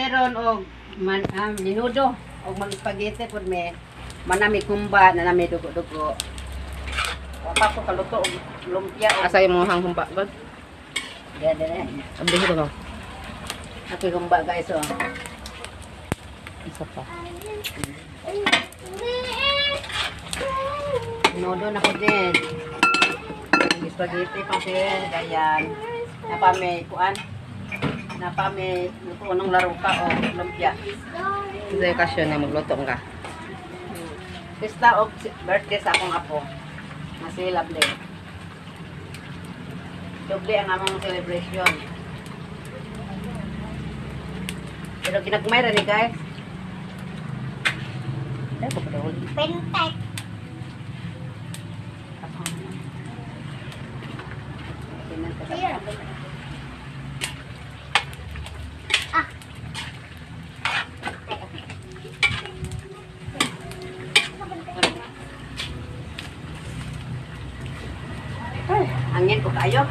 meron og man minudo og mag-spaghetti pud me. Manami kumba na nami dugo-dugo. Wa pa ko kaluto og lumpia og Asa imong humba god? Diya dire. Abdi ko. Ako humba guys oh. Isa pa. Minudo na ko din. Spaghetti pa siya, ganyan. Napa may kuan. Napa may luto ng laruka o lumpia. Sa okasyon na magluto ka. Pista og birthday sa akong apo. Na si Lovely. Doble ang among celebration. Pero ginagmay ra ni guys. Ay, papadawal. Pentek. Ah. Ay, angin ko kayo.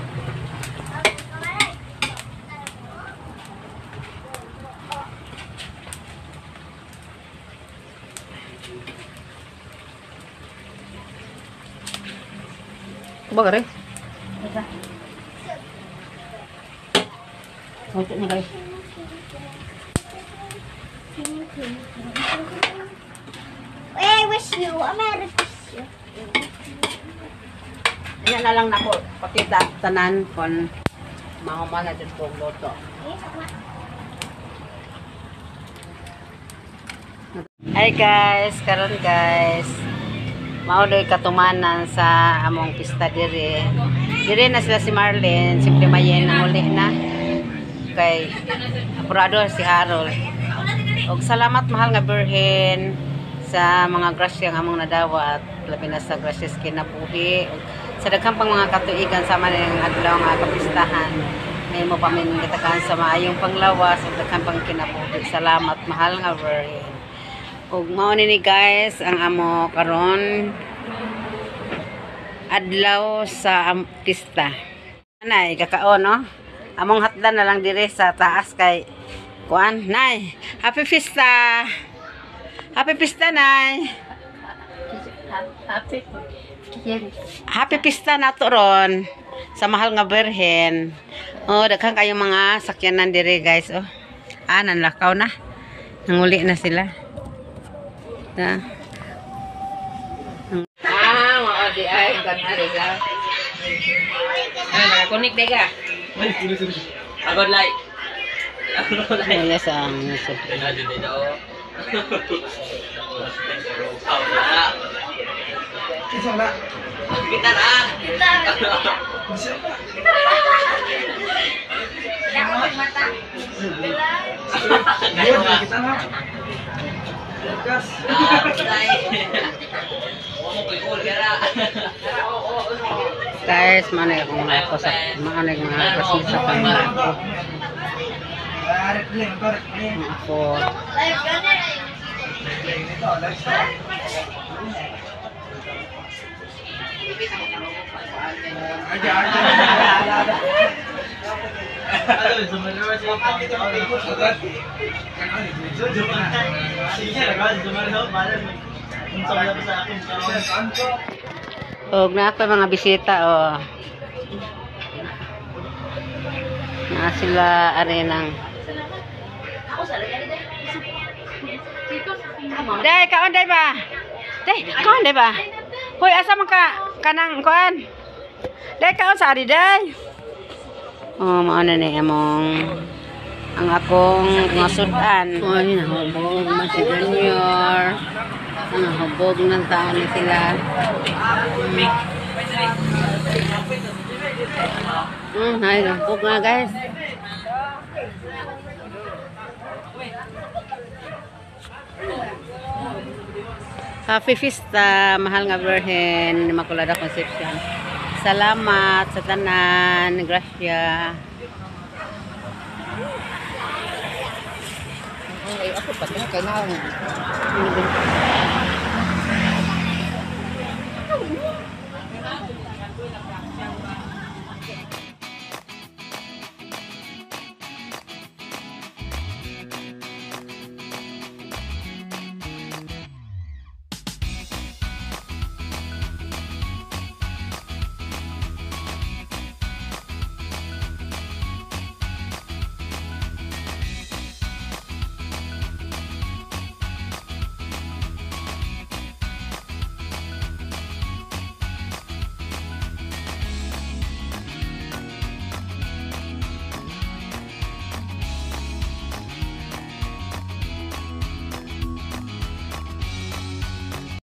Baga re. Luto na guys. I wish you a Merry Christmas. Yan na lang nako pakita tanan kon mahuman na jud kong luto. Hi guys, karon guys. Mao doy katumanan sa among pista dire. Dire na sila si Marlene, simple mayen nang uli na. Kay apurado si Harold. Og salamat mahal nga Birhen sa mga grasya nga among nadawat, labi na sa grasyas kinabuhi. Sa daghang pang mga katuigan sama ning adlaw nga kapistahan. May mo pa min gitakaan sa maayong panglawas ug daghang pang kinabuhi. Salamat mahal nga Birhen. Ug mao ni guys ang amo karon adlaw sa pista. Nay kakaon no. Among hatdan na lang dire sa taas kay kuan. Nay, happy pista. Happy pista nay. Happy. Happy pista nato ron sa mahal nga Birhen. Oh, daghan kayo mga sakyanan dire guys oh. Ah, nanlakaw na. Nanguli na sila. Ah, mao di ay ganari sa. Ay, nakakunik di ka. Agad like. Wala sa ang Kita na. Guys, manay akong mga ako sa manay mga ako sa pamilya ko. Ako. Og na ako mga bisita oh. Na sila arenang. Day, kaon day ba? Day, kaon day ba? Hoy, asa man ka kanang kuan? Day, kaon sa ari day. Oh, mao na ni among ang akong mga sudan. Oy, nahubog man si Junior. Nahubog ng tao ni sila. Ay, nahubog nga guys. Happy Fiesta, mahal nga Birhen, Immaculada Concepcion. Salamat sa tanan, grasya. Ay, ako pa kaya na.